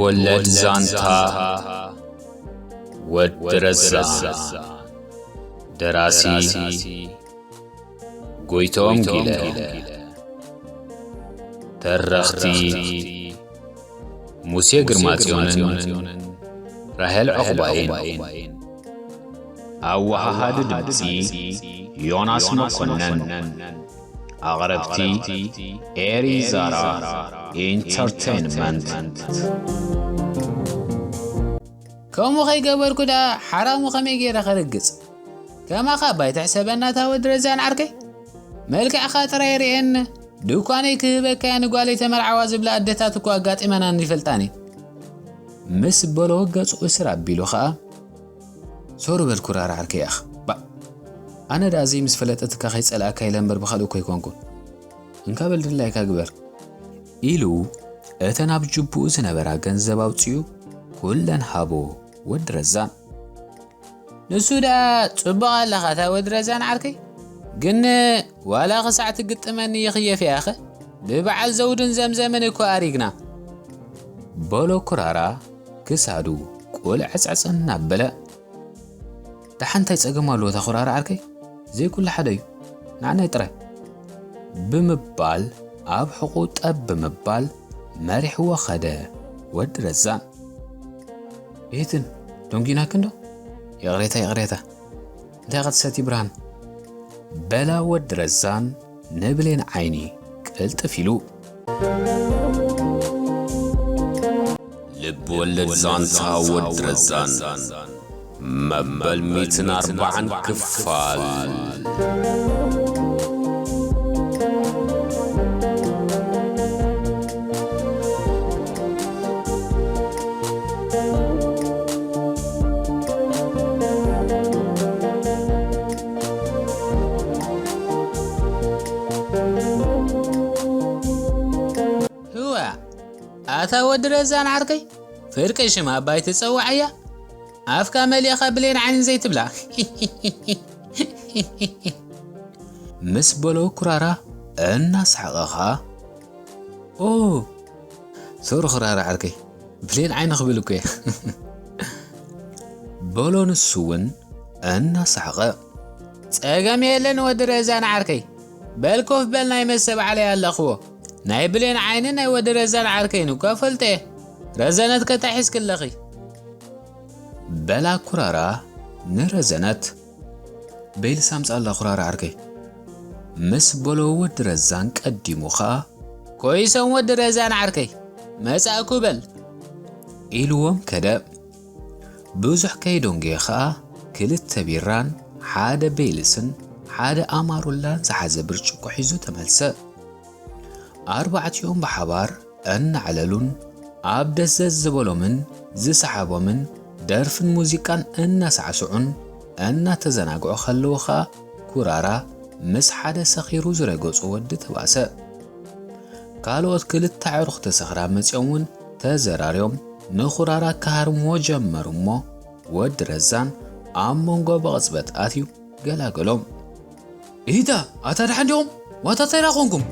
ወለድ ዛንታ ወዲ ረዛ። ደራሲ ጎይቶም ጊለ። ተረኽቲ ሙሴ ግርማጽዮንን ራሄል ዑቕባይን። ኣወሃሃዲ ድምጺ ዮናስ መኮነን። ኣቕረብቲ ኤሪ ዛራ ኢንተርቴይንመንት። ከምኡ ከይገበርኩ ደኣ ሓራሙ ከመይ ገይረ ክርግጽ? ከማኻ ባይ ትሕሰበና እታ ወዲ ረዛን ዓርከይ። መልክዕኻ ጥራይ ርእየኒ፣ ድኳነይ ክህበካ'የ ንጓለይ ተመርዓዋ ዝብላ ኣደታት እኮ ኣጋጢመናን ይፈልጣን እየን። ምስ በሎ ገጹ እስር ኣቢሉ ኸኣ፣ ሶሪ በል ኩራራ ዓርከይ ኣኽ። ባእ፣ ኣነ ደኣ እዚ ምስ ፈለጠትካ ከይጸልኣካ ኢለ እምበር ብኻልእ እኮ ኣይኮንኩን። እንካ በል ድላይካ ግበር። ኢሉ እተን ኣብ ጅቡኡ ዝነበራ ገንዘብ ኣውጺኡ ኩለን ሃቦ ወዲ ረዛን። ንሱ ደኣ ጽቡቕ ኣለኻ እታ ወዲ ረዛን ዓርከይ፣ ግን ዋላ ክሳዕ ትግጥመኒ ይኽየፍ እያኸ፣ ብበዓል ዘውድን ዘምዘምን እኮ ኣሪግና። በሎ ኩራራ ክሳዱ ቁልዕጽዕጽ እናበለ። ደሓን እንታይ ጸገም ኣለዎ እታ ኩራራ ዓርከይ? ዘይኩሉ ሓደ እዩ፣ ንዓናይ ጥራይ። ብምባል ኣብ ሕቑ ጠብ ብምባል መሪሕዎ ኸደ ወዲ ረዛን። ይህትን ዶንጊናክን ዶ? ይቕሬታ፣ ይቕሬታ። እንታይ ኢኻ ትሰቲ ብርሃን? በላ ወዲ ረዛን ንብሌን ዓይኒ ቅልጥፍ ኢሉ። ልብ ወለድ ዛንታ ወዲ ረዛን መበል ሚእትን ኣርባዓን ክፋል። ህዋ፣ ኣታ ወዲ ረዛን ዓርከይ፣ ፍርቂ ሽም ኣባይ ትጸውዓያ? ኣፍካ መሊእኻ ብሌን ዓይኒ ዘይትብላ። ምስ በሎ ኩራራ እናሰሓቐ ኸኣ፣ ኦ፣ ሶሪ ኩራራ ዓርከይ፣ ብሌን ዓይኒ ክብል እኮ እየ። በሎ ንሱ እውን እናሰሓቐ። ጸገም የለን ወዲ ረዛን ዓርከይ፣ በል ኮፍ በል ናይ መስተባዕለይ ኣለኽዎ። ናይ ብሌን ዓይኒ ናይ ወዲ ረዛን ዓርከይን እኳ ፈልጦ እየ። ረዘነት ከ እንታይ ሒዝኪ ኣለኺ? በላ ኩራራ ንረዘነት። በይልስ ኣምጽኣላ ኩራራ ዓርከይ። ምስ በሎ ወዲ ረዛን ቀዲሙ ኸኣ ኮይሶም ወዲ ረዛን ዓርከይ፣ መጻእኩ በል። ኢልዎም ከደ። ብዙሕ ከይደንጎየ ኸኣ ክልተ ቢራን ሓደ ቤልስን ሓደ ኣማሩላን ዝሓዘ ብርጭቆ ሒዙ ተመልሰ። ኣርባዕቲኦም ብሓባር እናዕለሉን ኣብ ደስ ዘዝ ዝበሎምን ዝሰሓቦምን ደርፍን ሙዚቃን እናሳዕስዑን እናተዘናግዑ ከለዉ ኸኣ ኩራራ ምስ ሓደ ሰኺሩ ዝረገጾ ወዲ ተባእሰ። ካልኦት ክልተ ኣዕሩኽቲ ሰኽራም መጺኦም እውን ተዘራርዮም ንኹራራ ክሃርምዎ ጀመሩ እሞ፣ ወዲ ረዛን ኣብ መንጎ ብቕጽበት ኣትዩ ገላገሎም። ኢታ፣ ኣታ ደሓን ዲኹም? ዋታ እንታይ ደኣ ኾንኩም?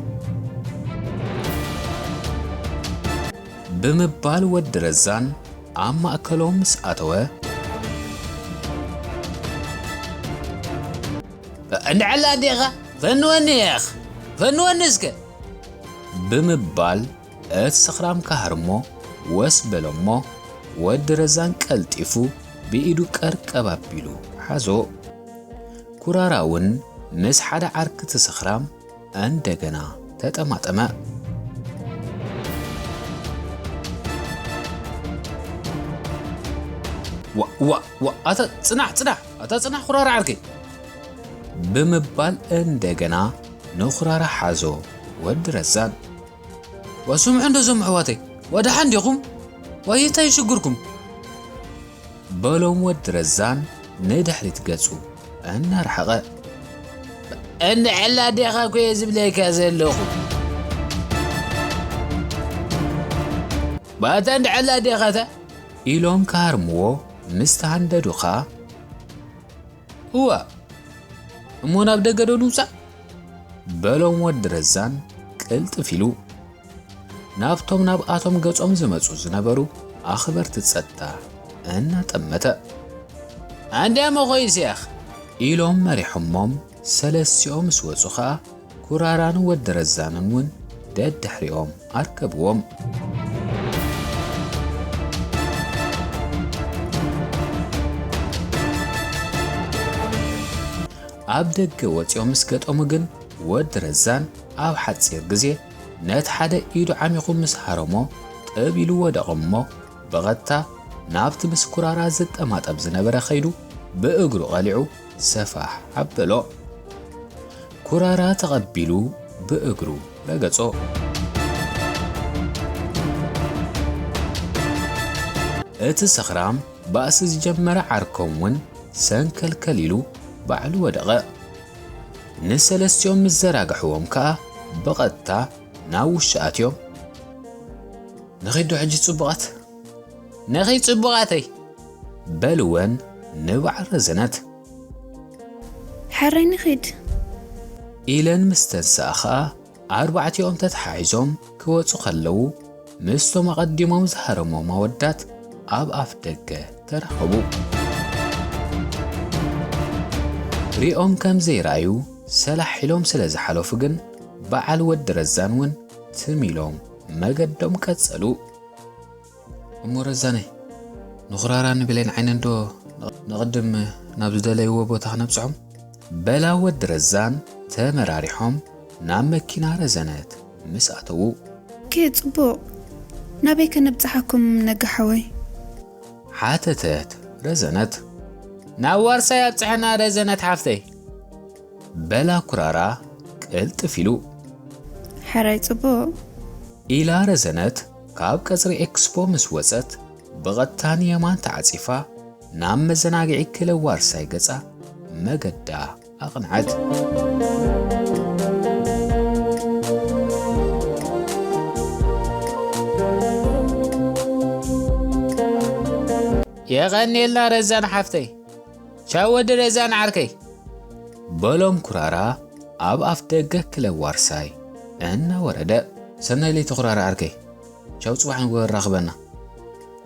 ብምባል ወዲ ረዛን ኣብ ማእከሎም ምስ ኣተወ፣ እንድዕላ ኣዴኻ፣ ፈንወኒ ኢኻ፣ ፈንወኒ እስከ። ብምባል እቲ ሰኽራም ክሃርሞ ወስ በሎ እሞ፣ ወዲ ረዛን ቀልጢፉ ብኢዱ ቀርቀብ ኣቢሉ ሓዞ። ኩራራ እውን ምስ ሓደ ዓርኪ እቲ ሰኽራም እንደገና ተጠማጠመ። ዋ፣ ዋ፣ ዋ፣ ኣታ ጽናሕ፣ ጽናሕ፣ ኣታ ጽናሕ ኩራራ ዓርከይ። ብምባል እንደገና ንኹራራ ሓዞ ወዲ ረዛን። ዋ ስምዑ እንዶ እዞም ኣሕዋተይ፣ ዋ ደሓን ዲኹም? ዋይ እንታይ ሽግርኩም? በሎም ወዲ ረዛን ንድሕሪት ገጹ እናረሓቐ። እንድዕላ ኣዴኻ እኮ እየ ዝብለካ ዘለኹ። ባታ እንድዕላ ኣዴኻ እታ ኢሎም ክሃርምዎ ምስ ተሃንደዱ ኸኣ፣ እዋ፣ እሞ ናብ ደገ ዶ ንውጻእ? በሎም ወዲ ረዛን ቅልጥፍ ኢሉ። ናብቶም ናብኣቶም ገጾም ዝመጹ ዝነበሩ ኣኽበርቲ ጸጥታ እናጠመተ። ኣንዳ መኾይ ሲያኽ ኢሎም መሪሖሞም ሰለስቲኦም ምስ ወጹ ኸኣ ኩራራን ወዲ ረዛንን እውን ደድሕሪኦም ኣርከብዎም። ኣብ ደገ ወጺኦም ምስ ገጠሙ ግን ወዲ ረዛን ኣብ ሓጺር ግዜ ነቲ ሓደ ኢዱ ዓሚኹ ምስ ሃረሞ ጥብ ኢሉ ወደቐ እሞ ብቐጥታ ናብቲ ምስ ኩራራ ዝጠማጠም ዝነበረ ከይዱ ብእግሩ ቀሊዑ ሰፋሕ ኣበሎ። ኩራራ ተቐቢሉ ብእግሩ ረገጾ። እቲ ሰኽራም ባእሲ ዝጀመረ ዓርኮም እውን ሰንከልከል ኢሉ ባዕሉ ወደቐ። ንሰለስቲኦም ምስ ዘራግሕዎም ከኣ ብቐጥታ ናብ ውሽጢ ኣትዮም፣ "ንኺድ ዶ ሕጂ ጽቡቓት?" "ንኺድ ጽቡቓተይ?" በልወን ንበዓል ረዘነት። "ሕራይ ንኺድ?" ኢለን ምስ ተንስኣ ኸኣ ኣርባዕቲኦም ተተሓሒዞም ክወጹ ከለዉ ምስቶም ኣቐዲሞም ዝሃረሞም ኣወዳት ኣብ ኣፍ ደገ ተራኸቡ። ሪኦም ከም ዘይረኣዩ ሰላሕ ኢሎም ስለ ዝሓለፉ ግን በዓል ወዲ ረዛን እውን ትም ኢሎም መገዶም ቀጸሉ። "እሞ ረዛነይ፣ ንኹራራ ንብሌን ዓይነን ዶ ንቕድም ናብ ዝደለይዎ ቦታ ክነብጽሖም?" በላ ወዲ ረዛን ተመራሪሖም ናብ መኪና ረዘነት ምስ ኣተዉ። "ከ ጽቡቕ፣ ናበይ ከነብጽሓኩም ነጋ ሓወይ?" ሓተተት ረዘነት። "ናብ ዋርሳይ ኣብጽሐና ረዘነት ሓፍተይ?" በላ ኩራራ ቅልጥፍ ኢሉ። "ሕራይ ጽቡቕ?" ኢላ ረዘነት ካብ ቀጽሪ ኤክስፖ ምስ ወጸት ብቐጥታ ንየማን ተዓጺፋ ናብ መዘናግዒ ክለብ ዋርሳይ ገጻ መገዳ ኣቕንዐት። "የቐንየልና ረዛን ሓፍተይ። ቻው ወዲ ረዛን ዓርከይ?" በሎም ኩራራ ኣብ ኣፍ ደገ ክለብ ዋርሳይ እናወረደ። "ሰናይ ለይቲ ኩራራ ዓርከይ። ቻው ጽባሕ ንግሆ ኣራኽበና።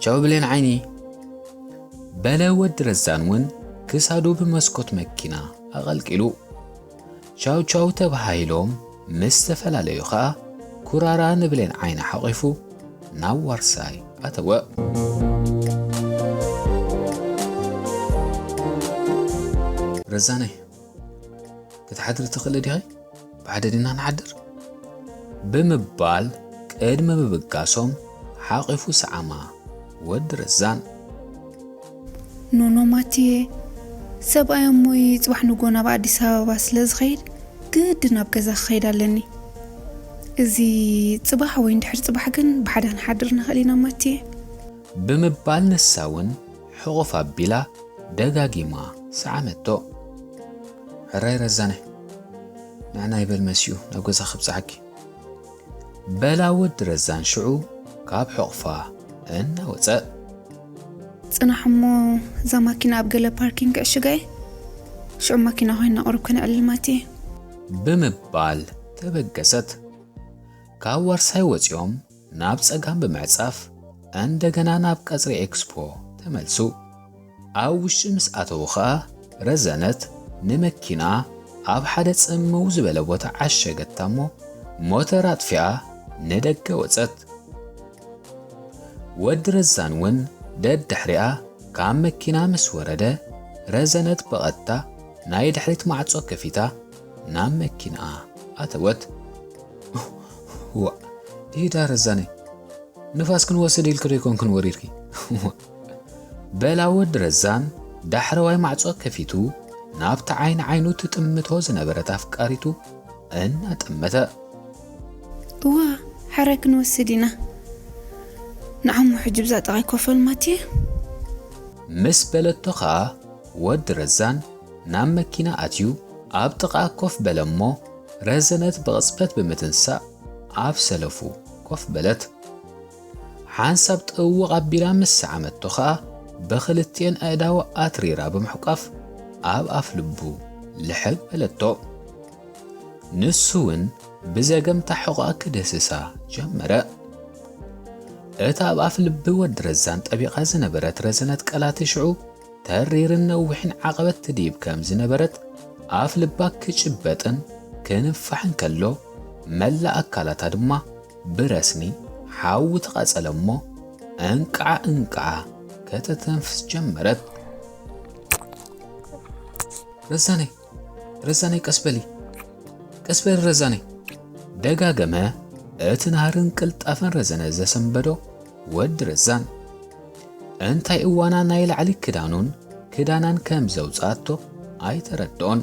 ቻው ብሌን ዓይኒ?" በለ ወዲ ረዛን እውን ክሳዱ ብመስኮት መኪና ኣቐልቂሉ። ቻው ቻው ተባሃሂሎም ምስ ተፈላለዩ ኸኣ ኩራራ ንብሌን ዓይኒ ሓቒፉ ናብ ዋርሳይ ኣተወ። "ረዛነይ፣ ክትሓድሪ ትኽእሊ ዲኺ? ብሓደ ዲና ንሓድር?" ብምባል ቅድሚ ምብጋሶም ሓቒፉ ሰዓማ ወዲ ረዛን። "ኖኖ ማትየ፣ ሰብኣይ እሞይ ጽባሕ ንግሆ ናብ ኣዲስ ኣበባ ስለ ዝኸይድ ግድን ናብ ገዛ ክኸይድ ኣለኒ። እዚ ጽባሕ ወይ እንድሕር ጽባሕ ግን ብሓደ ክንሓድር ንኽእል ኢና ማትየ?" ብምባል ንሳ እውን ሕቑፍ ኣቢላ ደጋጊማ ሰዓመቶ። "ሕራይ ረዛነ፣ ንዕና ይበል መሲኡ ናብ ገዛ ከብጽሓኪ?" በላ ወዲ ረዛን ሽዑ ካብ ሕቑፋ እናወጸ። "ጽናሕ እሞ እዛ ማኪና ኣብ ገለ ፓርኪንግ ክዕሽጋ እየ። ሽዑ ማኪና ኮይና ቁሩብ ከነዕልል ማትየ?" ብምባል ተበገሰት። ካብ ዋርሳይ ወጺኦም ናብ ጸጋም ብምዕጻፍ እንደገና ናብ ቀጽሪ ኤክስፖ ተመልሱ። ኣብ ውሽጢ ምስ ኣተዉ ኸኣ ረዘነት ንመኪና ኣብ ሓደ ጽምው ዝበለ ቦታ ዓሸገታ እሞ ሞተር ኣጥፊኣ ንደገ ወጸት። ወዲ ረዛን እውን ደድሕሪኣ ካብ መኪና ምስ ወረደ ረዘነት ብቐጥታ ናይ ድሕሪት ማዕጾ ከፊታ ናብ መኪና ኣተወት። "ዋእ፣ ኢዳ ረዛነይ፣ ንፋስ ክንወስድ ኢልኪ ዶ ኣይኮንክን ወሪድኪ?" በላ ወዲ ረዛን ዳሕረዋይ ማዕጾ ከፊቱ ናብቲ ዓይኒ ዓይኑ ትጥምቶ ዝነበረት ኣፍቃሪቱ እናጠመተ። "እዋ፣ ሕራይ ክንወስድ ኢና። ንዓሞ ሕጂ ብዛ ጥቓይ ኮፍ በል ማትየ?" ምስ በለቶ ኸኣ ወዲ ረዛን ናብ መኪና ኣትዩ ኣብ ጥቓ ኮፍ በለ እሞ ረዘነት ብቕጽበት ብምትንሳእ ኣብ ሰለፉ ኮፍ በለት። ሓንሳብ ጥውቕ ኣቢላ ምስ ሰዓመቶ ኸኣ ብኽልቲኤን ኣእዳው ኣትሪራ ብምሕቋፍ ኣብ ኣፍ ልቡ ልሕግ በለቶ። ንሱ እውን ብዘገምታ ሕቖኣ ክድህስሳ ጀመረ። እታ ኣብ ኣፍ ልቢ ወዲ ረዛን ጠቢቓ ዝነበረት ረዘነት ቀላቲ ሽዑ ተሪርን ነዊሕን ዓቐበት ትድይብ ከም ዝነበረት ኣፍ ልባ ክጭበጥን ክንፋሕን ከሎ መላእ ኣካላታ ድማ ብረስኒ ሓዊ ተቓጸለ እሞ እንቃዓ እንቃዓ ከተተንፍስ ጀመረት። ረዛነይ፣ ረዛነይ ቀስ በሊ፣ ቀስ በሊ ረዛነይ። ደጋገመ እቲ ናህርን ቅልጣፈን ረዘነ ዘሰንበዶ ወዲ ረዛን። እንታይ እዋና ናይ ላዕሊ ክዳኑን ክዳናን ከም ዘውጽኣቶ ኣይተረድኦን።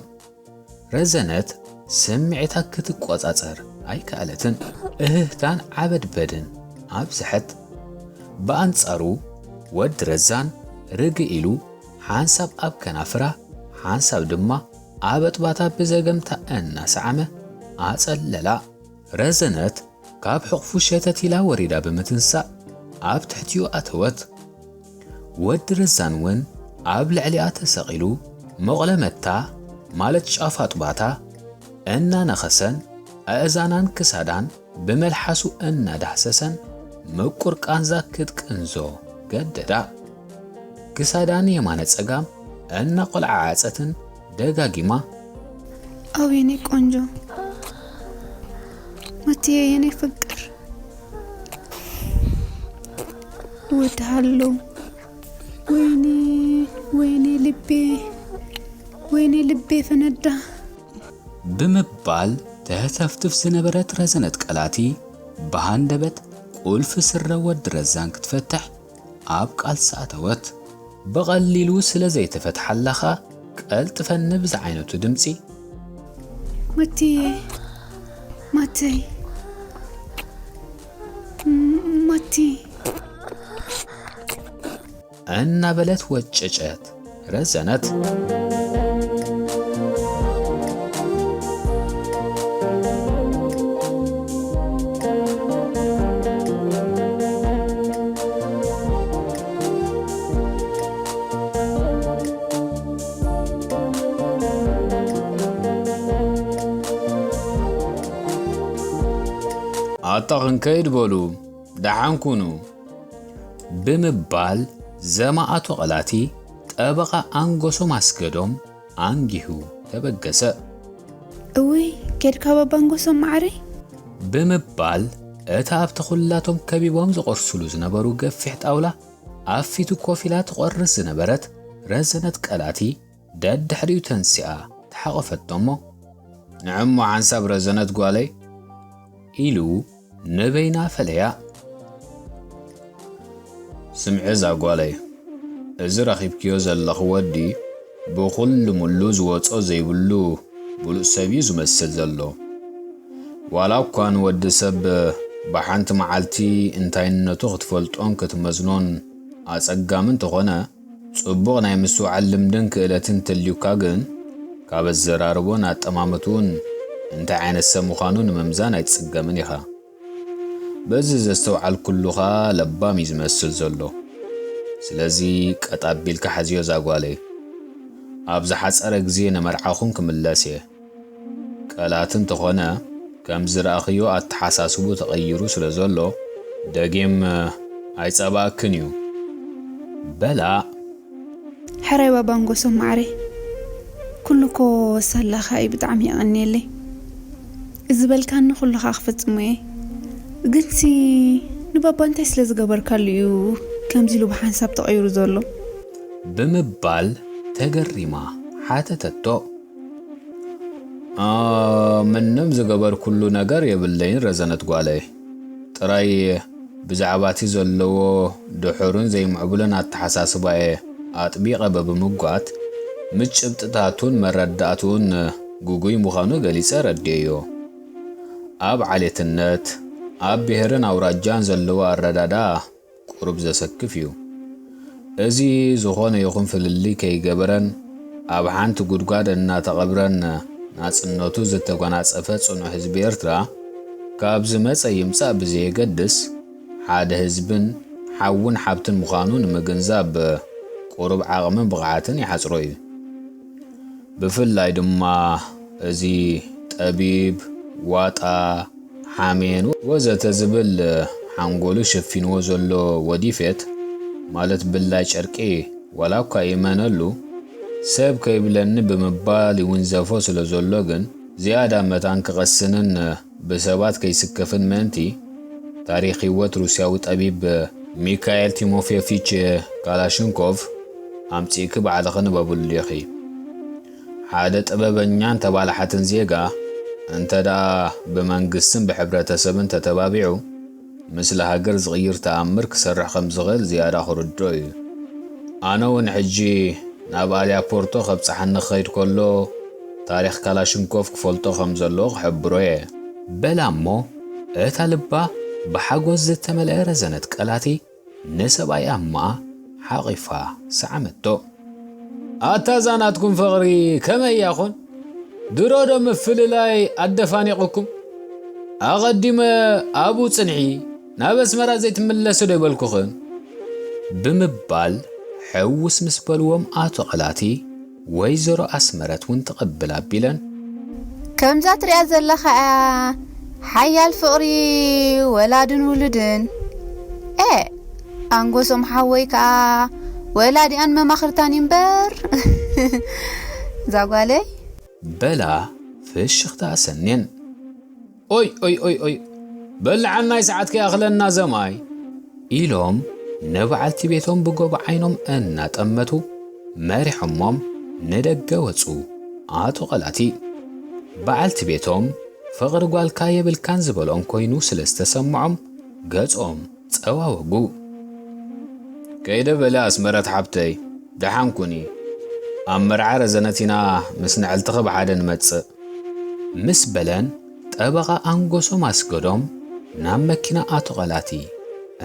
ረዘነት ስምዒታ ክትቆጻጸር ኣይከኣለትን። እህህታን ዓበድበድን ኣብዝሐት። ብኣንጻሩ ወዲ ረዛን ርግእ ኢሉ ሓንሳብ ኣብ ከናፍራ ሓንሳብ ድማ ኣብ ኣጥባታ ብዘገምታ እናሰዓመ ኣጸለላ። ረዘነት ካብ ሕቕፉ ሸተት ኢላ ወሪዳ ብምትንሳእ ኣብ ትሕቲኡ ኣተወት። ወዲ ረዛን እውን ኣብ ልዕሊኣ ተሰቒሉ መቑለመታ ማለት ጫፍ ኣጥባታ እናነኸሰን ኣእዛናን ክሳዳን ብመልሓሱ እናዳህሰሰን ምቁር ቃንዛ ክትቅንዞ ገደዳ። ክሳዳን የማነ ጸጋም እናቆልዓዓጸትን ደጋጊማ። ኣው የኔ ቆንጆ፣ ማቲየ የኔ ፍቅር፣ እወድሃለሁ። ወይኔ፣ ወይኔ ልቤ፣ ወይኔ ልቤ ፈነዳ። ብምባል ተህተፍትፍ ዝነበረት ረዘነት ቀላቲ ብሃንደበት ቁልፊ ስረ ወዲ ረዛን ክትፈትሕ ኣብ ቃልሲ ኣተወት። ብቐሊሉ ስለ ዘይተፈትሓላ ኸኣ ቀልጥፈኒ ብዝዓይነቱ ድምጺ። ማቲየ፣ ማተይ፣ ማቲ። እናበለት ወጨጨት ረዘነት። ኣታ ክንከይድ በሉ፣ ደሓን ኩኑ። ብምባል ዘማኣቶ ቐላቲ ጠበቓ ኣንጎሶም ኣስገዶም ኣንጊሁ ተበገሰ። እውይ፣ ኬድካ ባባ ኣንጎሶም ማዓረይ? ብምባል እታ ኣብቲ ኩላቶም ከቢቦም ዝቖርስሉ ዝነበሩ ገፊሕ ጣውላ ኣብ ፊቱ ኮፍ ኢላ ትቖርስ ዝነበረት ረዘነት ቀላቲ ደድሕሪኡ ተንሲኣ ተሓቖፈቶ እሞ፣ ንዕሞ ሓንሳብ ረዘነት ጓለይ ኢሉ ንበይና ፈለያ። ስምዒ እዛ ጓለይ፣ እዚ ረኺብክዮ ዘለኺ ወዲ ብኹሉ ምሉ ዝወጾ ዘይብሉ ብሉጽ ሰብ እዩ ዝመስል ዘሎ። ዋላ እኳ ንወዲ ሰብ ብሓንቲ መዓልቲ እንታይነቱ ክትፈልጦን ክትመዝኖን ኣጸጋሚ እንተኾነ፣ ጽቡቕ ናይ ምስትውዓል ልምድን ክእለትን እንተልዩካ ግን፣ ካብ ኣዘራርቦን ኣጠማምትኡን እንታይ ዓይነት ሰብ ምዃኑ ንምምዛን ኣይትጽገምን ኢኻ። በዚ ዘስተውዓልኩሉ ኸኣ ለባም እዩ ዝመስል ዘሎ። ስለዚ ቀጥ ኣቢልካ ሓዝዮ እዛ ጓለይ። ኣብ ዝሓጸረ ግዜ ንመርዓኹም ክምለስ እየ። ቀላት እንተኾነ፣ ከም ዝረኣኽዮ ኣተሓሳስቡ ተቐይሩ ስለ ዘሎ፣ ደጊም ኣይጸባእክን እዩ። በላ። ሕራይ ባባ ኣንጎሶም ማዓረይ፣ ኩሉ እኮ ሳላኻ እዩ። ብጣዕሚ የቐንየለይ። እዚ ዝበልካኒ ኩሉ ኸኣ ክፍጽሞ እየ። ግንሲ ንባባ እንታይ ስለ ዝገበርካሉ እዩ ከምዚ ኢሉ ብሓንሳብ ተቐይሩ ዘሎ? ብምባል ተገሪማ ሓተተቶ። ኣ፣ ምንም ዝገበርኩሉ ነገር የብለይን ረዘነት ጓለይ። ጥራይ ብዛዕባ እቲ ዘለዎ ድሑርን ዘይምዕቡልን ኣተሓሳስባየ ኣጥቢቐ ብምምጓት፣ ምስ ጭብጥታቱን መረዳእትኡን ግጉይ ምዃኑ ገሊጸ ኣረዲኤዮ። ኣብ ዓሌትነት፣ ኣብ ብሄርን ኣውራጃን ዘለዎ ኣረዳድኣ ቁሩብ ዘሰክፍ እዩ። እዚ ዝኾነ ይኹን ፍልልይ ከይገበረን ኣብ ሓንቲ ጉድጓድ እናተቐብረን ናጽነቱ ዝተጎናጸፈ ጽኑዕ ህዝቢ ኤርትራ፣ ካብ ዝመጸ ይምጻእ ብዘየገድስ፣ ሓደ ህዝብን ሓውን ሓብትን ምዃኑ ንምግንዛብ ቁሩብ ዓቕምን ብቕዓትን ይሓጽሮ እዩ። ብፍላይ ድማ እዚ ጠቢብ፣ ዋጣ፣ ሓሜን ወዘተ ዝብል ሓንጎሉ ሸፊንዎ ዘሎ ወዲፌት፣ ማለት ብላይ ጨርቂ፣ ዋላ እኳ ይእመነሉ፣ ሰብ ከይብለኒ ብምባል ይውንዘፎ ስለ ዘሎ ግን፣ ዝያዳ መታን ክቐስንን ብሰባት ከይስከፍን ምእንቲ፣ ታሪኽ ህይወት ሩስያዊ ጠቢብ ሚካኤል ቲሞፌፊች ካላሽንኮቭ ኣምጺእኪ ባዕልኺ ንበብሉ ኢኺ። ሓደ ጥበበኛን ተባላሓትን ዜጋ እንተ ደኣ ብመንግስትን ብሕብረተሰብን ተተባቢዑ፣ ምስለ ሃገር ዝቕይር ተኣምር ክሰርሕ ከም ዝኽእል ዝያዳ ክርድኦ እዩ። ኣነ እውን ሕጂ ናብ ኣልያፖርቶ ከብጽሓኒ ክኸይድ ከሎ፣ ታሪኽ ካላሽንኮቭ ክፈልጦ ከም ዘለዎ ክሕብሮ እየ። በላ እሞ፣ እታ ልባ ብሓጎስ ዝተመልአ ረዘነት ቀላቲ ንሰብኣይ ኣማኣ ሓቒፋ ሰዓመቶ። ኣታ እዛ ናትኩም ፍቕሪ ከመይ እያ ኾን? ድሮ ዶ ምፍልላይ ኣደፋኒቑኩም? ኣቐዲመ ኣብኡ ጽንሒ፣ ናብ ኣስመራ ዘይትምለሲ ዶ ይበልኩኽን? ብምባል ሕውስ ምስ በልዎም ኣቶ ቐላቲ፣ ወይዘሮ ኣስመረት እውን ትቕብል ኣቢለን። ከምዛ ትሪኣ ዘለኻ እያ ሓያል ፍቕሪ ወላድን ውሉድን። ኤ፣ ኣንጎሶም ሓወይ ከኣ ወላዲኣን መማኽርታን እምበር። እዛ ጓለይ። በላ ፍሽኽታ ኣሰንየን። ኦይ፣ ኦይ፣ ኦይ፣ ኦይ፣ በልዓናይ ሰዓት ከይኣኽለና ዘማይ። ኢሎም ንበዓልቲ ቤቶም ብጎቦ ዓይኖም እናጠመቱ መሪሖሞም ንደገ ወጹ። ኣቶ ቐላቲ፣ በዓልቲ ቤቶም ፍቕሪ ጓልካ የብልካን ዝበልኦም ኮይኑ ስለ ዝተሰምዖም ገጾም ጸዋወጉ። ከይደ በለ ኣስመረት ሓብተይ፣ ደሓን ኩኒ። ኣብ መርዓ ረዘነት ኢና ምስ ንዕልትኺ ብሓደ ንመጽእ። ምስ በለን ጠበቓ ኣንጎሶም ኣስገዶም ናብ መኪና ኣቶ ቐላቲ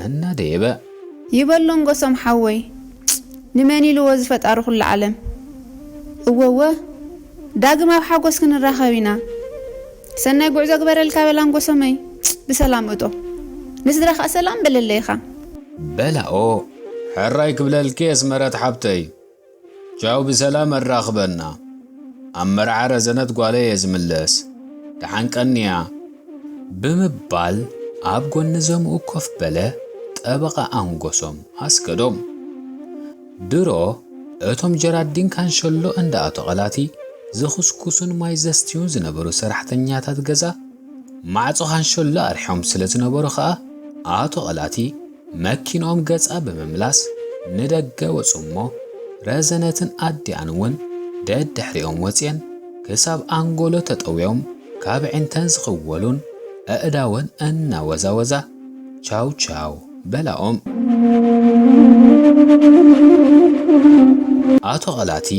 እናደየበ። ይበሎ ኣንጎሶም ሓወይ፣ ንመን ኢልዎ ዝፈጣሪ ኩሉ ዓለም። እወ እወ፣ ዳግም ኣብ ሓጎስ ክንራኸብ ኢና። ሰናይ ጉዕዞ ግበረልካ በል ኣንጎሶመይ፣ ብሰላም እቶ። ንስድራ ከኣ ሰላም በለለይ ኢኻ። በላኦ፣ ሕራይ ክብለልኪ ኣስመረት ሓብተይ። ቻው፣ ብሰላም ኣራኽበና። ኣብ መርዓ ረዘነት ጓለይ እየ ዝምለስ። ደሓን ቀንያ። ብምባል ኣብ ጎኒ ዘምኡ ኮፍ በለ ጠበቓ ኣንጎሶም ኣስገዶም። ድሮ እቶም ጀራዲን ካንሸሎ እንዳ ኣቶ ቐላቲ ዝኹስኩሱን ማይ ዘስትዩን ዝነበሩ ሰራሕተኛታት ገዛ ማዕጾ ካንሸሎ ኣርሒቖም ስለ ዝነበሩ ኸኣ ኣቶ ቐላቲ መኪንኦም ገጻ ብምምላስ ንደገ ወጹ እሞ፣ ረዘነትን ኣዲኣን እውን ደድሕሪኦም ወጽየን ክሳብ ኣንጎሎ ተጠውዮም ካብ ኣዒንተን ዝኽወሉን ኣእዳወን እናወዛወዛ ቻው ቻው በላኦም። ኣቶ ቐላቲ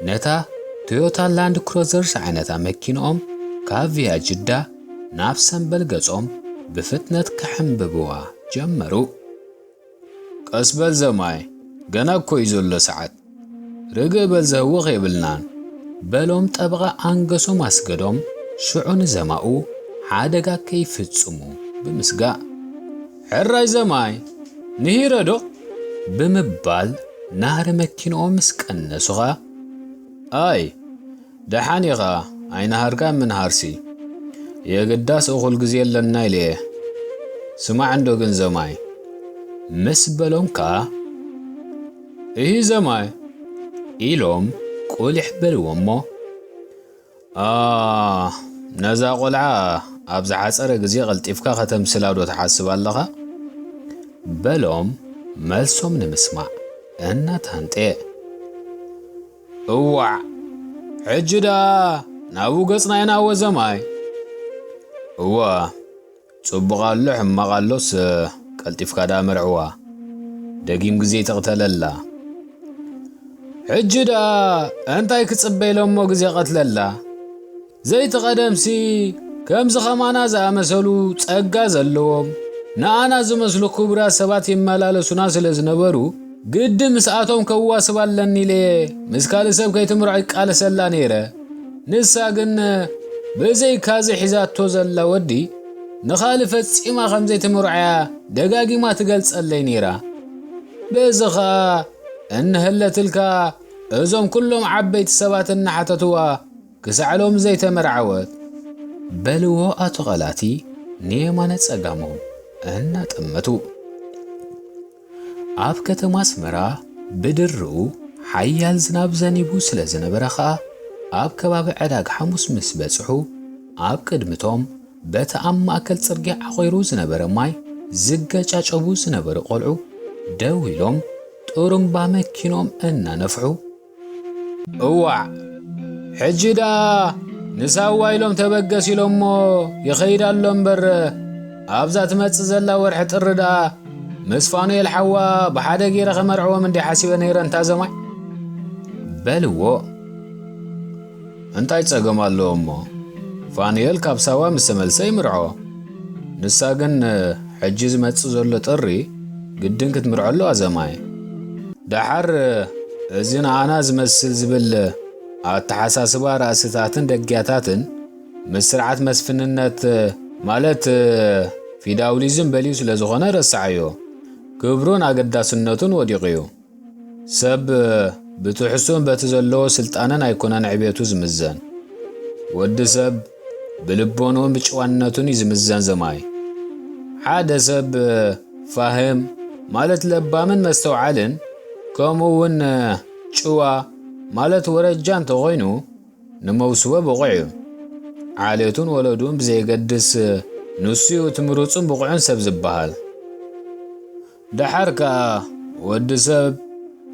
ነታ ቶዮታ ላንድ ክሮዘር ዝዓይነታ መኪንኦም ካብ ቪያ ጅዳ ናብ ሰምበል ገጾም ብፍጥነት ክሕንብብዋ ጀመሩ። ቀስ በል ዘማይ፣ ገና እኮ እዩ ዘሎ ሰዓት። ርግእ በል ዘህውኽ የብልናን። በሎም ጠበቓ ኣንገሶም ኣስገዶም ሽዑ ንዘማኡ ሓደጋ ከይፍጽሙ ብምስጋእ። ሕራይ ዘማይ፣ ንሂረ ዶ? ብምባል ናህሪ መኪንኦም ምስ ቀነሱ ኸኣ። ኣይ፣ ደሓን ኢኻ፣ ኣይንሃርካን ምንሃርሲ። የግዳስ እኹል ግዜ ኣለና ኢለ እየ። ስማዕ እንዶ ግን ዘማይ። ምስ በሎም ከኣ። እሂ ዘማይ። ኢሎም ቁሊሕ በልዎ እሞ። ኣ፣ ነዛ ቖልዓ ኣብ ዝሓጸረ ግዜ ቐልጢፍካ ከተምስላ ዶ ትሓስብ ኣለኻ? በሎም መልሶም ንምስማዕ እናታንጠየ። እዋዕ፣ ሕጂ ደኣ ናብኡ ገጽና ኢና እወ ዘማይ። እወ፣ ጽቡቕ ኣሎ ሕማቕ ኣሎስ ቀልጢፍካ ደኣ መርዕዋ። ደጊም ግዜ ትቕተለላ። ሕጂ ደኣ እንታይ ክጽበ ኢሎሞ ግዜ ቀትለላ? ዘይቲ ቀደምሲ ከምዚ ኸማና ዝኣመሰሉ ጸጋ ዘለዎም ንኣና ዝመስሉ ክቡራት ሰባት ይመላለሱና ስለ ዝነበሩ፣ ግዲ ምስኣቶም ከዋስብ ኣለኒ ኢለ ምስ ካልእ ሰብ ከይትምርዖ ይቃለሰላ ነይረ። ንሳ ግን ብዘይካዚ ሒዛቶ ዘላ ወዲ ንኻልእ ፈጺማ ከም ዘይትምርዖ እያ ደጋጊማ ትገልጸለይ ነይራ። በዚ ኸኣ እንሀለትልካ እዞም ኩሎም ዓበይቲ ሰባት እናሓተትዋ ክሳዕ ሎሚ ዘይተመርዓወት። በልዎ ኣቶ ቐላቲ ንየማነ ጸጋሞም እናጠመቱ። ኣብ ከተማ ኣስመራ ብድርኡ ሓያል ዝናብ ዘኒቡ ስለ ዝነበረ ኸኣ፣ ኣብ ከባቢ ዕዳግ ሓሙስ ምስ በጽሑ፣ ኣብ ቅድሚቶም በቲ ኣብ ማእከል ጽርግያ ዓኺሩ ዝነበረ ማይ ዝገጫጨቡ ዝነበሩ ቆልዑ ደው ኢሎም ጥሩምባ መኪኖም እናነፍሑ፣ "እዋዕ፣ ሕጂ ደኣ ንሳዋ ኢሎም ተበገስ ኢሎሞ ይኸይድ ኣሎ እምበር፣ ኣብዛ ትመጽእ ዘላ ወርሒ ጥሪ ደኣ ምስ ፋኑኤል ሓዋ ብሓደ ገይረ ከመርዕዎም እንድየ ሓሲበ ነይረ እንታ ዘማይ?" በልዎ። "እንታይ ጸገም ኣለዎ እሞ? ፋኑኤል ካብ ሳዋ ምስ ተመልሰ ይምርዖ። ንሳ ግን ሕጂ ዝመጽእ ዘሎ ጥሪ ግድን ክትምርዖ ኣለዋ ዘማይ። ደሓር እዚ ንኣና ዝመስል ዝብል ኣተሓሳስባ ራእስታትን ደግያታትን ምስ ስርዓት መስፍንነት፣ ማለት ፊዳውሊዝም በልዩ ስለ ዝኾነ ረስዓዮ። ክብሩን ኣገዳስነቱን ወዲቑ እዩ። ሰብ ብትሕሱን በቲ ዘለዎ ስልጣንን ኣይኮነን ዕቤቱ ዝምዘን። ወዲ ሰብ ብልቦንኡን ብጭዋነቱን እዩ ዝምዘን ዘማይ። ሓደ ሰብ ፋህም፣ ማለት ለባምን መስተውዓልን፣ ከምኡ እውን ጭዋ፣ ማለት ወረጃ እንተኾይኑ፣ ንመውስቦ ብቑዕ እዩ። ዓሌቱን ወለዱን ብዘየገድስ፣ ንሱ እዩ እቲ ምሩጽን ብቑዕን ሰብ ዝበሃል። ደሓር ከኣ ወዲ ሰብ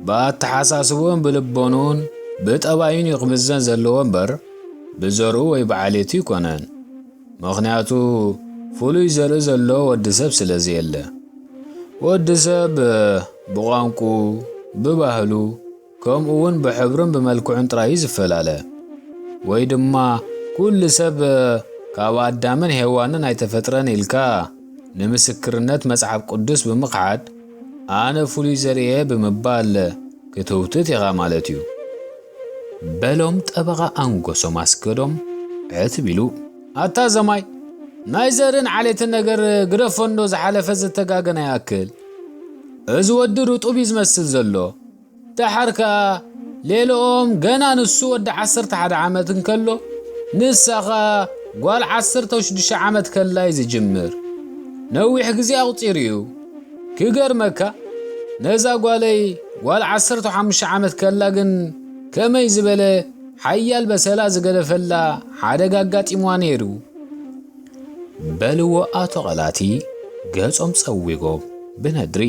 ብኣተሓሳስብኡን ብልቦንኡን ብጠባዩን እዩ ክምዘን ዘለዎ እምበር፣ ብዘርኡ ወይ ብዓሌቱ ኣይኮነን። ምኽንያቱ ፍሉይ ዘርኢ ዘለዎ ወዲ ሰብ ስለ ዘየለ። ወዲ ሰብ ብቋንቁ፣ ብባህሉ፣ ከምኡ እውን ብሕብሩን ብመልክዑን ጥራይ እዩ ዝፈላለ። ወይ ድማ ኩሉ ሰብ ካብ ኣዳምን ሄዋንን ኣይተፈጥረን ኢልካ ንምስክርነት መጽሓፍ ቅዱስ ብምኽሓድ ኣነ ፍሉይ ዘርእየ ብምባል ክትውትት ኢኻ ማለት እዩ። በሎም ጠበቓ ኣንጎሶም ኣስገዶም ዕትብ ኢሉ። ኣታ ዘማይ፣ ናይ ዘርን ዓሌትን ነገር ግደፎ እንዶ ዝሓለፈ ዝተጋገነ ይኣክል። እዚ ወዲ ርጡብ እዩ ዝመስል ዘሎ። ደሓር ከኣ ሌልኦም ገና ንሱ ወዲ ዓሰርተ ሓደ ዓመት እንከሎ፣ ንሳ ኸኣ ጓል ዓሰርተ ሽዱሽተ ዓመት ከላ እዩ ዝጅምር። ነዊሕ ግዜ ኣቑጺሩ እዩ። ክገርመካ፣ ነዛ ጓለይ ጓል ዓሰርተ ሓሙሽተ ዓመት ከላ ግን ከመይ ዝበለ ሓያል በሰላ ዝገደፈላ ሓደጋ ኣጋጢምዋ ነይሩ። በልዎ ኣቶ ቐላቲ ገጾም ጸዊጎም ብነድሪ።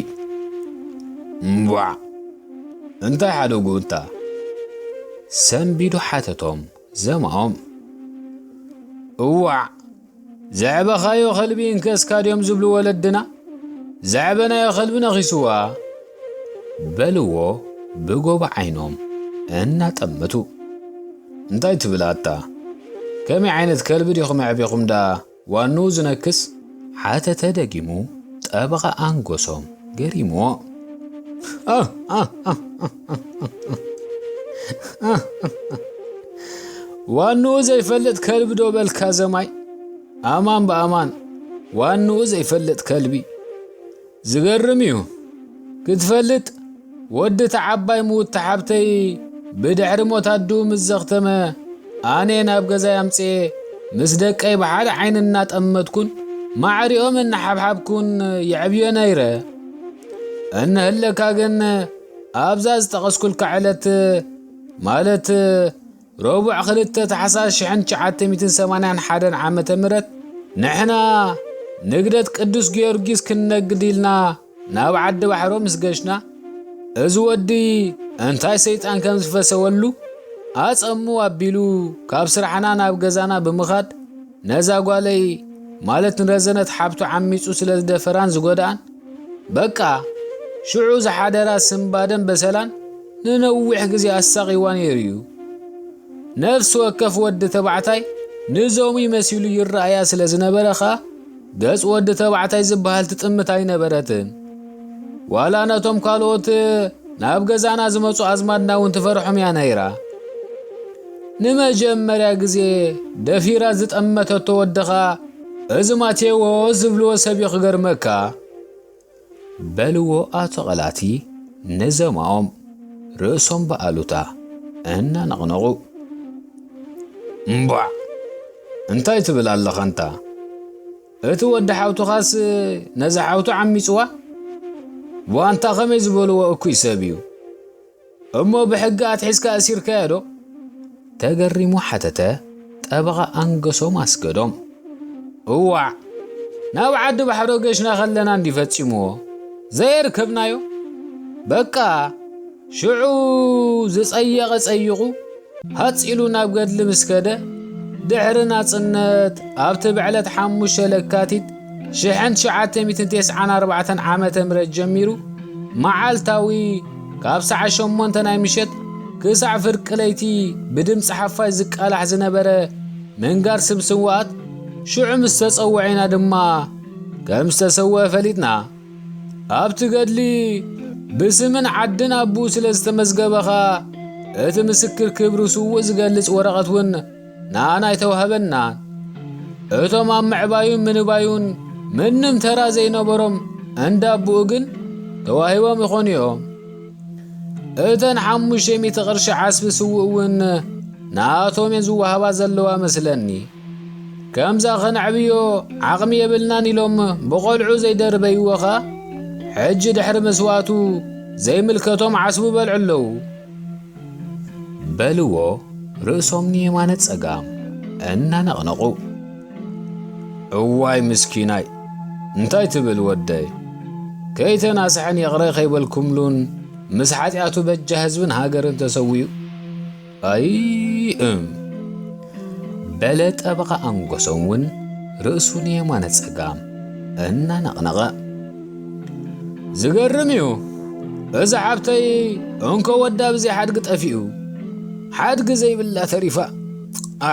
እምቧዕ! እንታይ ሓደጉ እንታ? ሰንቢዱ ሓተቶም ዘማኦም። እዋዕ! ዘዕበኻዮ ከልቢ እንከስካ ድዮም ዝብሉ ወለድና? ዘዕበናዮ ከልቢ ነኺስዋ። በልዎ ብጎቦ ዓይኖም እናጠመቱ። እንታይ ትብል ኣታ? ከመይ ዓይነት ከልቢ ዲኹም ኣዕቢኹም ደኣ ዋንኡ ዝነክስ? ሓተተ ደጊሙ ጠበቓ ኣንጎሶም ገሪምዎ። ዋንኡ ዘይፈልጥ ከልቢ ዶ በልካ ዘማይ? ኣማን ብኣማን ዋንኡ ዘይፈልጥ ከልቢ። ዝገርም እዩ። ክትፈልጥ፣ ወዲ እታ ዓባይ ምውቲ ሓብተይ ብድሕሪ ሞት ኣድኡ ምስ ዘኽተመ፣ ኣነ ናብ ገዛይ ኣምጽኤ ምስ ደቀይ ብሓደ ዓይኒ እናጠመትኩን ማዕሪኦም እናሓብሓብኩን የዕብዮ ነይረ። እንህለካ ግን ኣብዛ ዝጠቐስኩልካ ዕለት፣ ማለት ረቡዕ ክልተ ታሕሳስ ሽሕን ትሽዓተ ሚእትን ሰማንያን ሓደን ዓመተ ምህረት ንሕና ንግደት ቅዱስ ጊዮርጊስ ክንነግድ ኢልና ናብ ዓዲ ባሕሮ ምስ ገሽና፣ እዚ ወዲ እንታይ ሰይጣን ከም ዝፈሰወሉ ኣጸሙ ኣቢሉ ካብ ስራሕና ናብ ገዛና ብምኻድ ነዛ ጓለይ ማለት ንረዘነት ሓብቱ ዓሚጹ ስለ ዝደፈራን ዝጎድኣን፣ በቃ ሽዑ ዝሓደራ ስንባደን በሰላን ንነዊሕ ግዜ ኣሳቒዋ ነይሩ እዩ። ነፍሲ ወከፍ ወዲ ተባዕታይ ንዞሙይ መሲሉ ይረኣያ ስለ ዝነበረ ኸኣ፣ ገጽ ወዲ ተባዕታይ ዝበሃል ትጥምት ኣይነበረትን። ዋላ ነቶም ካልኦት ናብ ገዛና ዝመጹ ኣዝማድና እውን ትፈርሖም እያ ነይራ። ንመጀመርያ ግዜ ደፊራ ዝጠመተቶ ወዲ ኸኣ፣ እዚ ማቴዎ ዝብልዎ ሰብ እዩ ክገርመካ። በልዎ ኣቶ ቐላቲ ንዘማኦም ርእሶም ብኣሉታ እናነቕነቑ። እምቧዕ! እንታይ ትብል ኣለኻ እንታ? እቲ ወዲ ሓውትኻስ ነዚ ሓውቱ ዓሚጽዋ? ዋንታ ከመይ ዝበልዎ እኩይ ሰብ እዩ? እሞ ብሕጊ ኣትሒዝካ ኣሲርካዮ ዶ? ተገሪሙ ሓተተ ጠበቓ ኣንገሶም ኣስገዶም። እዋዕ፣ ናብ ዓዲ ባሕሮ ገሽና ከለና እንዲ ፈጺምዎ፣ ዘየርከብናዮ? በቃ፣ ሽዑ ዝጸየቐ ጸይቑ፣ ሃጽ ኢሉ ናብ ገድሊ ምስ ከደ፣ ድሕሪ ናጽነት ኣብቲ ብዕለት ሓሙሽተ ለካቲት ሽሕን ትሽዓተ ሚእትን ተስዓን ኣርባዕተን ዓመተ ምህረት ጀሚሩ፣ መዓልታዊ ካብ ሰዓት ሸሞንተ ናይ ምሸት ክሳዕ ፍርቂ ለይቲ ብድምጺ ሓፋሽ ዝቃላሕ ዝነበረ ምንጋር ስም ስውኣት፣ ሽዑ ምስ ተጸውዐ ኢና ድማ ከም ዝተሰወአ ፈሊጥና። ኣብቲ ገድሊ ብስምን ዓድን ኣቦኡ ስለ ዝተመዝገበ ኸኣ፣ እቲ ምስክር ክብሪ ስዉእ ዝገልጽ ወረቐት እውን ንኣና ኣይተዋህበናን። እቶም ኣብ ምዕባዩን ምንባዩን ምንም ተራ ዘይነበሮም እንዳ ኣቦኡ ግን ተዋሂቦም ይኾኑ እዮም። እተን ሓሙሽተ ሚእቲ ቅርሺ ዓስቢ ስዉእ እውን ንኣቶም እየን ዝወሃባ ዘለዋ መስለኒ። ከምዛ ኸነዕብዮ ዓቕሚ የብልናን ኢሎም ብቖልዑ ዘይደርበይዎ ኸኣ፣ ሕጂ ድሕሪ መስዋእቱ ዘይምልከቶም ዓስቡ በልዑ ኣለዉ። በልዎ ርእሶም ንየማነ ጸጋም እናነቕነቑ። እዋይ ምስኪናይ፣ እንታይ ትብል ወደይ? ከይተናስሐን ይቕረ ከይበልኩምሉን ምስ ሓጢኣቱ በጃ ህዝብን ሃገርን ተሰዊኡ። ኣይ እም። በለ ጠበቓ ኣንጎሶም እውን ርእሱ ንየማነ ጸጋም እናነቕነቐ። ዝገርም እዩ። እዚ ሓብተይ እንኮ ወዳ ብዘይ ሓድጊ ጠፊኡ፣ ሓድጊ ዘይብላ ተሪፋ።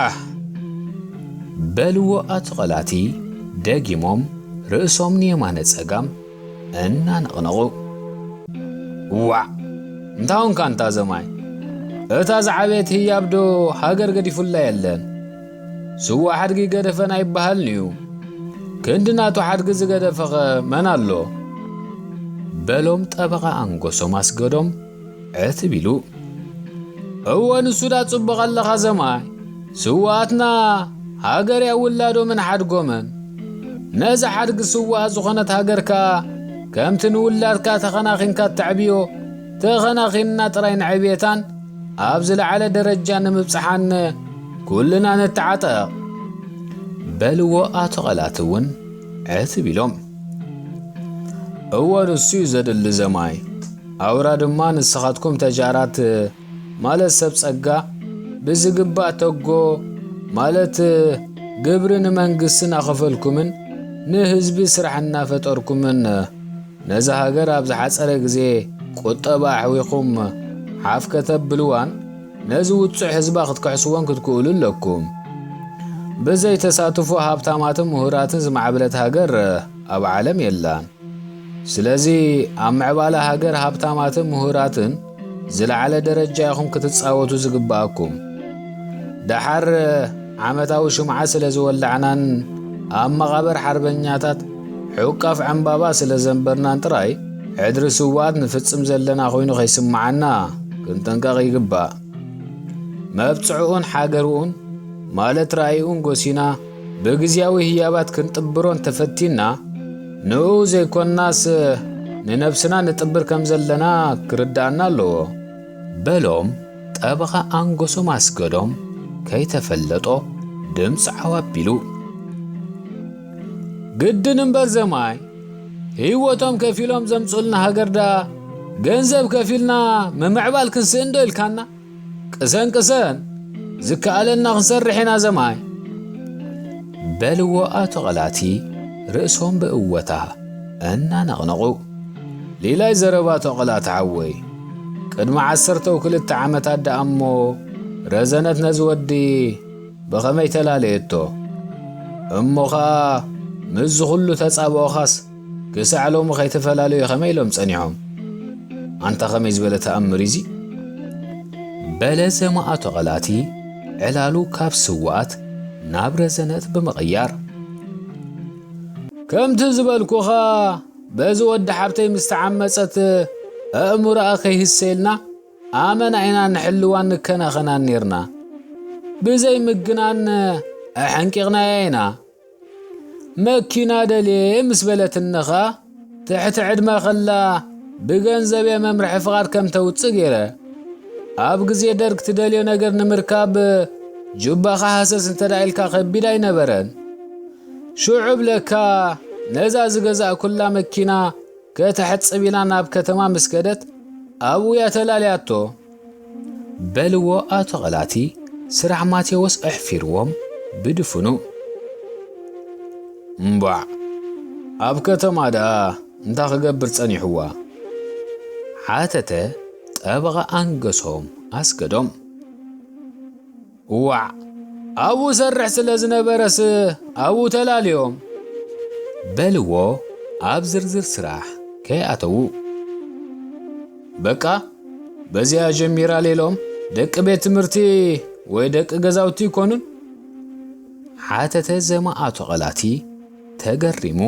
ኣህ። በልዎ ኣቶ ቐላቲ ደጊሞም ርእሶም ንየማነ ጸጋም እናነቕነቑ። ዋዕ! እንታይ ኾንካ እንታ ዘማይ? እታ ዝዓበየት ህያብ ዶ ሃገር ገዲፉላ የለን? ስዋ ሓድጊ ገደፈን ኣይበሃልን እዩ። ክንዲ ናቱ ሓድጊ ዝገደፈኸ መን ኣሎ? በሎም ጠበቓ ኣንጎሶም ኣስገዶም ዕትብ ኢሉ። እወ፣ ንሱ ዳ ጽቡቕ ኣለኻ ዘማይ። ስውኣትና ሃገር እያ ውላዶምን ሓድጎምን። ነዛ ሓድጊ ስውኣት ዝኾነት ሃገር ከኣ ከምቲ ንውላድካ ተኸናኺንካ እተዕብዮ፣ ተኸናኺንና ጥራይ ነዕብየታን ኣብ ዝለዓለ ደረጃ ንምብጽሓን ኩልና ንተዓጠቕ። በልዎ ኣቶ ቐላት እውን ዕትብ ኢሎም። እወ፣ ንሱ እዩ ዘድሊ ዘማይ። ኣውራ ድማ ንስኻትኩም ተጃራት፣ ማለት ሰብ ጸጋ፣ ብዝግባእ ተጎ፣ ማለት ግብሪ ንመንግስቲ እናኸፈልኩምን ንህዝቢ ስራሕ እናፈጠርኩምን ነዛ ሃገር ኣብ ዝሓጸረ ግዜ ቁጠባ ኣሕዊኹም ሓፍ ከተብልዋን ነዚ ውጹዕ ህዝባ ክትክሕስዎን ክትክእሉ ኣለኩም። ብዘይ ተሳትፎ ሃብታማትን ምሁራትን ዝማዕበለት ሃገር ኣብ ዓለም የላን። ስለዚ ኣብ ምዕባለ ሃገር ሃብታማትን ምሁራትን ዝለዓለ ደረጃ ኢኹም ክትጻወቱ ዝግብኣኩም። ደሓር ዓመታዊ ሽምዓ ስለ ዝወላዕናን ኣብ መቓብር ሓርበኛታት ሑቃፍ ዕምባባ ስለ ዘንበርናን ጥራይ ሕድሪ ስውኣት ንፍጽም ዘለና ኮይኑ ከይስምዓና ክንጥንቀቕ ይግባእ። መብጽዕኡን ሓገርኡን ማለት ራእይኡን ጎሲና ብግዝያዊ ህያባት ክንጥብሮ እንተፈቲና፣ ንኡ ዘይኮንናስ ንነብስና ንጥብር ከም ዘለና ክርድኣና ኣለዎ። በሎም ጠበቓ ኣንጎሶም ኣስገዶም ከይተፈለጦ ድምፂ ዓው ኣቢሉ። ግድን እምበር ዘማይ፣ ህይወቶም ከፊሎም ዘምፅኡልና ሃገር ደኣ ገንዘብ ከፊልና ምምዕባል ክንስእን ዶ ኢልካና? ቅሰን ቅሰን፣ ዝከኣለና ክንሰርሕ ኢና ዘማይ። በልዎ ኣቶ ቐላቲ ርእሶም ብእወታ እናነቕነቑ። ሌላይ ዘረባ ኣቶ ቐላቲ ሓወይ፣ ቅድሚ ዓሰርተ ክልተ ዓመታት ደኣ እሞ ረዘነት ነዚ ወዲ ብኸመይ ተላለየቶ? እሞ ኸኣ ምስዚ ኹሉ ተጻብኦኻስ ክሳዕ ሎሚ ከይተፈላለዩ ከመይ ኢሎም ጸኒሖም? ኣንታ ከመይ ዝበለ ተኣምር እዩ እዚ? በለ ዘማኣቶ ቐላቲ ዕላሉ ካብ ስውኣት ናብ ረዘነት ብምቕያር። ከምቲ ዝበልኩኻ በዚ ወዲ ሓብተይ ምስ ተዓመጸት ኣእምሮኣ ከይህሰየልና ኣመና ኢና ንሕልዋን ንከናኸናን ኔርና። ብዘይ ምግናን ኣሐንቂቕናያ ኢና። መኪና ደልየ ምስ በለትኒ ኸኣ፣ ትሕቲ ዕድመ ኸላ ብገንዘብ እየ መምርሒ ፍቓድ ከም ተውጽእ ገይረ። ኣብ ግዜ ደርግ ትደልዮ ነገር ንምርካብ ጁባኻ ሃሰስ እንተ ደኣ ኢልካ ከቢድ ኣይነበረን። ሽዑ ብለካ ነዛ ዝገዛእኩላ መኪና ከተሕጽብ ኢላ ናብ ከተማ ምስ ከደት ኣብኡ እያ ተላልያቶ። በልዎ ኣቶ ቐላቲ ስራሕ ማቴዎስ ኣሕፊርዎም ብድፍኑ። እምቧዕ፣ ኣብ ከተማ ደኣ እንታይ ክገብር ጸኒሕዋ? ሓተተ ጠበቓ ኣንገሶም ኣስገዶም። እዋዕ፣ ኣብኡ ሰርሕ ስለ ዝነበረስ ኣብኡ ተላልዮም። በልዎ ኣብ ዝርዝር ስራሕ ከይኣተዉ። በቃ በዚኣ ጀሚራ ሌሎም ደቂ ቤት ትምህርቲ ወይ ደቂ ገዛውቲ ይኮኑን? ሓተተ ዘማ ኣቶ ቐላቲ ተገሪሙ።